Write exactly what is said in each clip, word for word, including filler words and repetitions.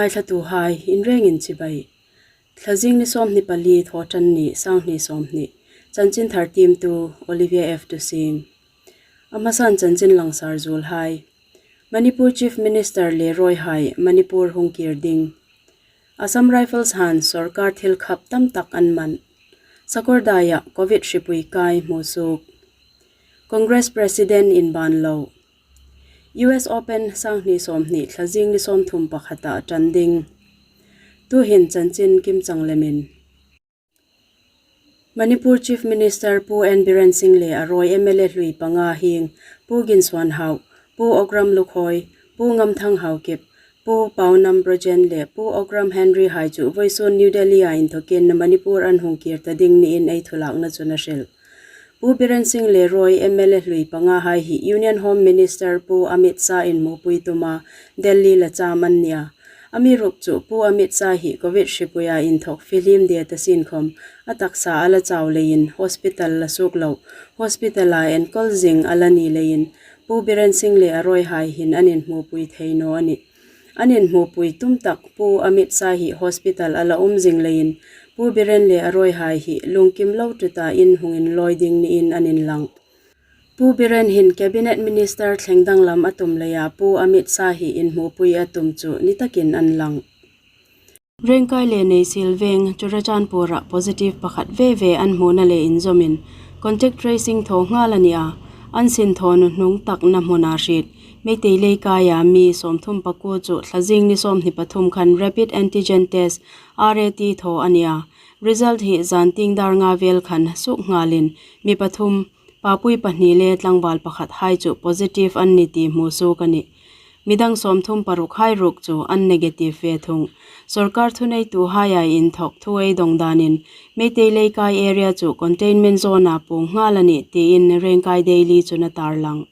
Ngaithlatuhai inrengin chibai. Thlazing ni sawmhni pali, Thawṭanni, sanghni sawmhni. Chanchinthar tiemtu Olivia F Tusing. A hmasan chanchin langsar zuolhai. Manipur Chief Minister le rawihai Manipur hung kir ding. Assam Rifles han sawrkar thil khap tam tak an man. Sakawrdaiah Covid hripui kai hmusuok. Congress President inban lo. U S Open sanghni sawmhni Thlazing ni sawmthum pakhata ṭan ding. Tuhin chanchin kimchang lemin. Manipur Chief Minister Pu N Biren Singh le a rawi M L A hlui panga hieng, Pu Ginsuan Hau, Pu Okram Lukhoi, Pu Ngamthang Haokip, Pu Paunam Brojen le Pu Okram Henry hai chu vawisun New Delhi-a inthokin Manipur an hung kir ta ding niin ei thulakna chun a hril. Pu Biren Singh le rawi M L A hlui pangahai hi Union Home Minister Pu Amit Shah inhmupui tuma Delhi la cham an ni a. Amiruokchu Pu Amit Shah hi Covid hripuia inthok fihlim dia ta sin khom, a taksa a la chau leiin hospital la suok lo, hospital-a enkawl zing a la ni leiin, Pu Biren Singh le a rawihai hin an inhmupui thei naw a nih. An inhmupui tum tak Pu Amit Shah hi hospital a la um zing leiin, Pu Biren le a rawihai hi lungkim lo tuta in hung inlawi ding niin an inlang. Pu Biren hin Cabinet Minister thleng danglam a tum leia Pu Amit Shah hi inhmupui a tum chu ni takin an lang. Rengkai le Neihsiel veng Churachandpur-a positive pakhat ve ve an hmuna le inzawmin contact tracing thaw nghal a ni a, an sinthaw nuhnung takna hmuna hriet Meitei leikaia mi sawmthum pakuo chu Thlazing ni sawmhni pathum khan rapid antigen test, R A T, thaw a ni a. Result hi zantieng dar nga vel khan suok nghalin mi pathum, papui pahni le tlangval pakhat hai chu positive an ni ti hmusuok a nih. Midang sawmthum parukhai ruok chu an negative ve thung. Sawrkar thuneituhaia inthok thu ei dawng danin Meitei leikai area chu containment zone-a puong nghal a nih tiin Rengkai Daily chun a tarlang.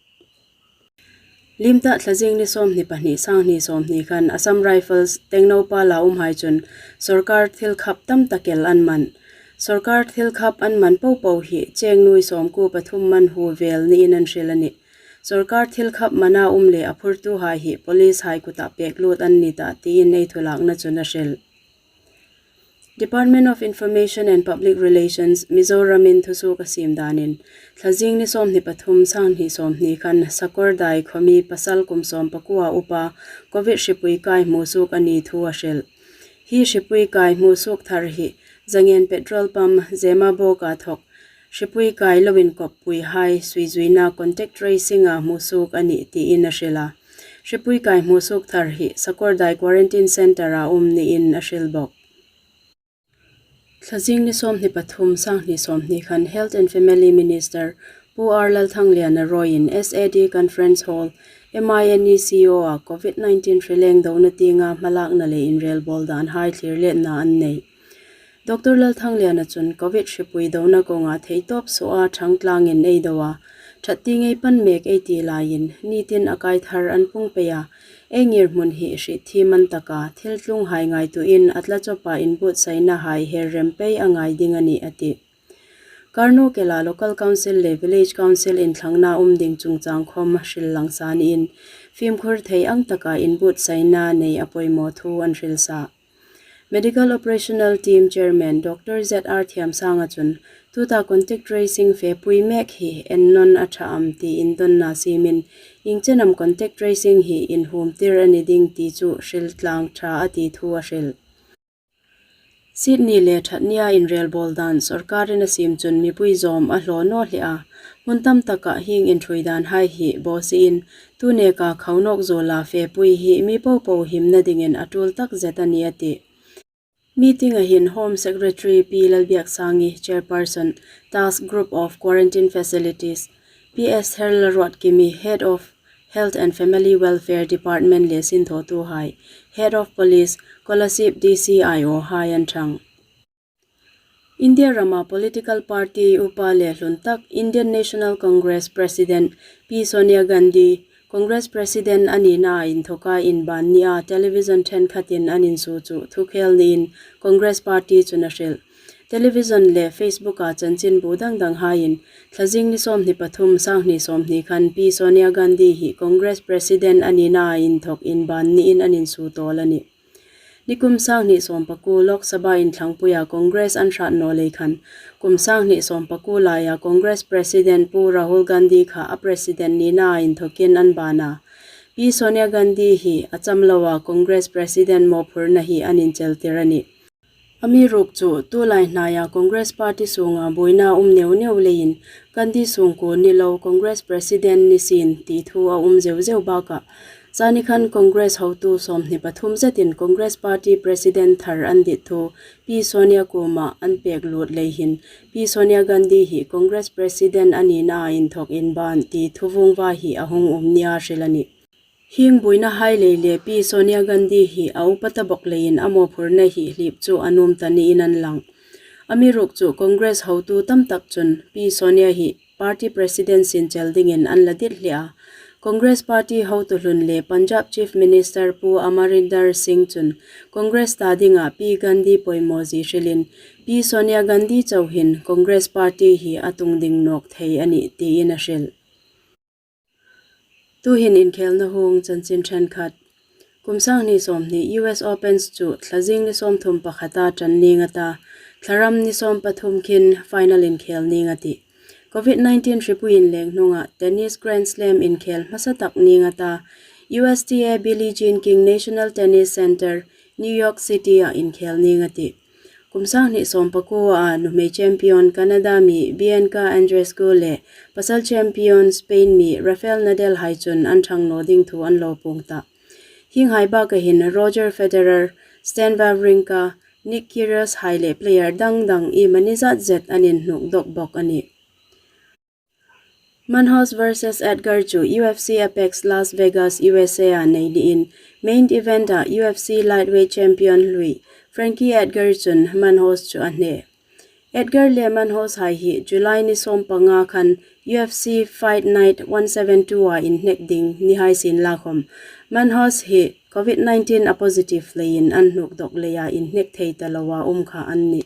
Limta Thlazing ni sawmhni pahni, sanghni sawmhni khan Assam Rifles Tengnoupal-a umhai chun sawrkar thil khap tam tak el an man. Sawrkar thil khap an man popo hi cheng nuoi sawmkuo pathum man hu vel niin an hril a nih. Sawrkar thil khap mana um le a phurtuhai hi police hai kuta pek lut an ni ta tiin ei thulakna chun a hril. Department of Information and Public Relations Mizoramin thusuok a siem danin, Thlazing ni sawmhni pathum, sanghni sawmhni khan Sakawrdai khuomi pasal kum sawm pakuo upa Covid hripui kai hmusuok a ni thu a hril. Hi hripui kai hmusuok thar hi Zangen petrol pump Zemabawk-a thok hripui kai lo inkoppuihai suizuina contact tracing-a hmusuok a nih tiin a hril a. Hripui kai hmusuok thar hi Sakawrdai Quarantine Centre-a um niin a hril bawk. Thlazing ni sawmhni pathum, sanghni sawmhni khan Health and Family Minister Pu R Lalthangliana rawiin S A D Conference Hall, M I N E C O-a Covid nineteen hrileng dona tienga hmalakna le inrelbawl danhai thlirletna an nei. Doctor Lalthangliana chun Covid hripui dona kawnga theitawp suoa ṭhangtlangin ei do a, ṭhat tieng ei pan mek ei ti laiin, nitin a kai thar an pung pei a, ei ngirhmun hi hrietthiem an tak a, thil tlunghai ngaituoin a tla chawpa inbuotsainahai her rem pei a ngai ding a nih a ti. Kar nawk ela Local Council le Village Council inthlangna um ding chungchang khom hril lang sa niin, fimkhur thei ang taka inbuotsaina nei a poimaw thu an hril sa. Medical Operational Team Chairman Doctor Z R Thiamsanga chun, tuta contact tracing fepui mek hi ennawn a ṭha am ti indonna siemin, ieng chen am contact tracing hi inhuomtir a ni ding ti chu hril tlang ṭha a ti thu a hril. Sitni le ṭhatnia inrelbawl dan sawrkarin a siem chun mipui zawm a hlaw naw hle a, hmun tam taka hieng inṭhuoi danhai hi bawsiin, tu neka kho nawk zuola fepui hi mi popo himna dingin a ṭul tak zet a ni a ti. Meeting-a hin Home Secretary Pi Lalbiaksangi, Chairperson, Task Group of Quarantine Facilities, P S Therlalruotkimi, Head of Health and Family Welfare Department le sinthawtuhai, Head of Police, Kolasib D C I O hai an ṭhang. India rama political party upa le hlun tak Indian National Congress President Pi Sonia Gandhi, Congress President a nina inthoka inban nia television ṭhenkhatin an insuo chu thukhel niin Congress Party chun a hril. Television le Facebook-a chanchinbu dang danghaiin, Thlazing ni sawmhni pathum, sanghni sawmhni khan Pi Sonia Gandhi hi Congress President a nina inthok inban niin an insuo tawl a nih. Nikum sanghni sawmpakuo Lok Sabha inthlangpuia Congress an hrat naw lei khan, kum sanghni sawmpakuo laia Congress President Pu Rahul Gandhi kha a President nina inthokin an ban a. Pi Sonia Gandhi hi a cham loa Congress President mawphurna hi an incheltir a nih. Amiruokchu, tulai hnaia Congress Party sunga buoina um neu neu leiin, Gandhi sungkuo ni lo Congress President ni sien ti thu a um zeu zeu bakah, zanikhan Congress hotu sawmhni pathum zetin Congress Party President thar an dit thu Pi Sonia kuoma an pek lut lei hin, Pi Sonia Gandhi hi Congress President a nina inthok inban ti thu vungva hi a hung um nia hril a nih. Hieng buoinahai lei le Pi Sonia Gandhi hi a upa ta bawk leiin a mawphurna hi hlip chu a nuom ta niin an lang. Amiruokchu Congress hotu tam tak chun Pi Sonia hi party president sin chel dingin an la dit hle a. Congress Party hotu hlun le Punjab Chief Minister Pu Amarinder Singh chun Congress ta dinga Pi Gandhi poimaw zie hrilin, Pi Sonia Gandhi chau hin Congress Party hi a tungding nawk thei a nih tiin a hril. Tuhin inkhelna hung chanchin ṭhenkhat. Kum sanghni sawmhni U S Opens chu thlazing ni sawmthum pakhata ṭan ning a ta, thlaram ni sawmpathum khin final inkhel ning a tih. Covid nineteen hripuiin leng hnunga tennis Grand Slam inkhel hmasa tak ning a ta, U S T A Billie Jean King National Tennis Center, New York City-a inkhel ning a tih. Kum sanghni sawmpakuo a nuhmei champion Canada mi Bianca Andreescu le pasal champion Spain mi Rafael Nadal hai chun an ṭhang naw ding thu an lo puong ta. Hienghai baka hin Roger Federer, Stan Wawrinka, Nick Kyrgios hai le player dang dang iemani zat zet an inhnuk dawk bawk a nih. Manhoss versus Edgar chu U F C Apex Las Vegas, U S A-a nei niin, main event-a U F C lightweight champion hlui Frankie Edgar chun Manhoss chu a hne. Edgar le Manhoss hai hi July ni sawmpanga khan U F C Fight Night one seven two-a inhnek ding ni hai sien la khawm, Manhoss hi Covid nineteen a positive leiin an hnuk dawk leia inhnek thei ta loa um kha an nih.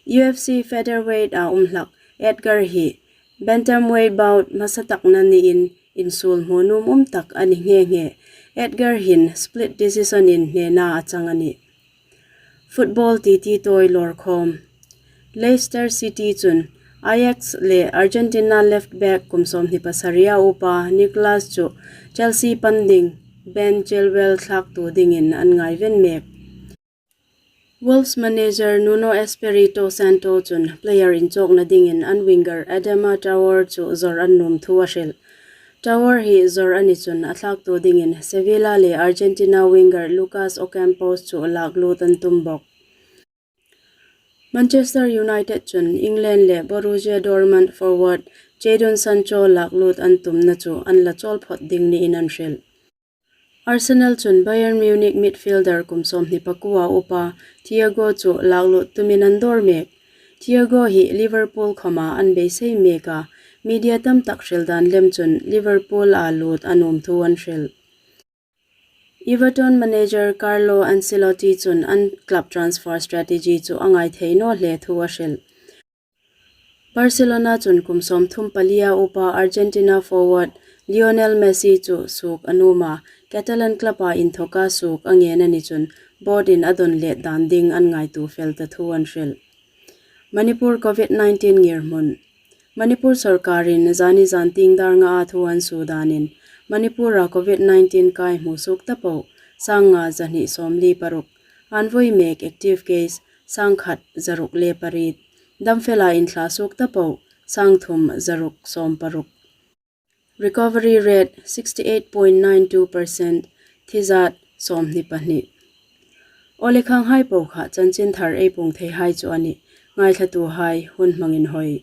U F C featherweight-a um hlak Edgar hi bantamweight bout hmasa takna niin insuol hmu nuom um tak a ni nghe nghe. Edgar hin split decision-in hnena a chang a nih. Football titi tawi lawr khawm. Leicester City chun Ajax le Argentina left back kum sawmhni pasaria upa Nicolas chu Chelsea pan ding Ben Chilwell thlaktu dingin an ngaiven mek. Wolves manager Nuno Espirito Santo chun player inchawkna dingin an winger Adama Traore chu zawr an nuom thu a hril. Traore hi zawr a ni chun a thlaktu dingin Sevilla le Argentina winger Lucas Ocampos chu laklut an tum bawk. Manchester United chun England le Borussia Dortmund forward Jadon Sancho laklut an tumna chu an la chawl phawt ding niin an hril. Arsenal chun Bayern Munich midfielder kum sawmhni pakuoa upa Thiago chu laklut tumin an dawr mek. Thiago hi Liverpool khawma an beisei mek a, media tam tak hril dan lem chun Liverpool-a lut a nuom thu an hril. Everton manager Carlo Ancelotti chun an club transfer strategy chu a ngai thei naw hle thu a hril. Barcelona chun kum sawmthum palia upa Argentina forward Lionel Messi chu suok a nuom a, Catalan club-a inthoka suok a ngen a ni chun board-in a dawn let dan ding an ngaituo fel ta thu an hril. Manipur Covid nineteen ngirhmun. Manipur sawrkarin zani zantieng dar ngaa thu an suo danin, Manipur-a Covid nineteen kai hmusuok ta po, sang nga zahni sawmli paruk, an voi mek active case, sang khat zaruk le pariet, damfela inthlasuok ta po, sang thum zaruk sawm paruk. Recovery rate sixty eight point nine two percent, thi zat sawmhni pahni. Aw le, khanghai po kha chanchin thar ei puong thei hai chu a nih, ngaithlatuhai hun hmangin hoi.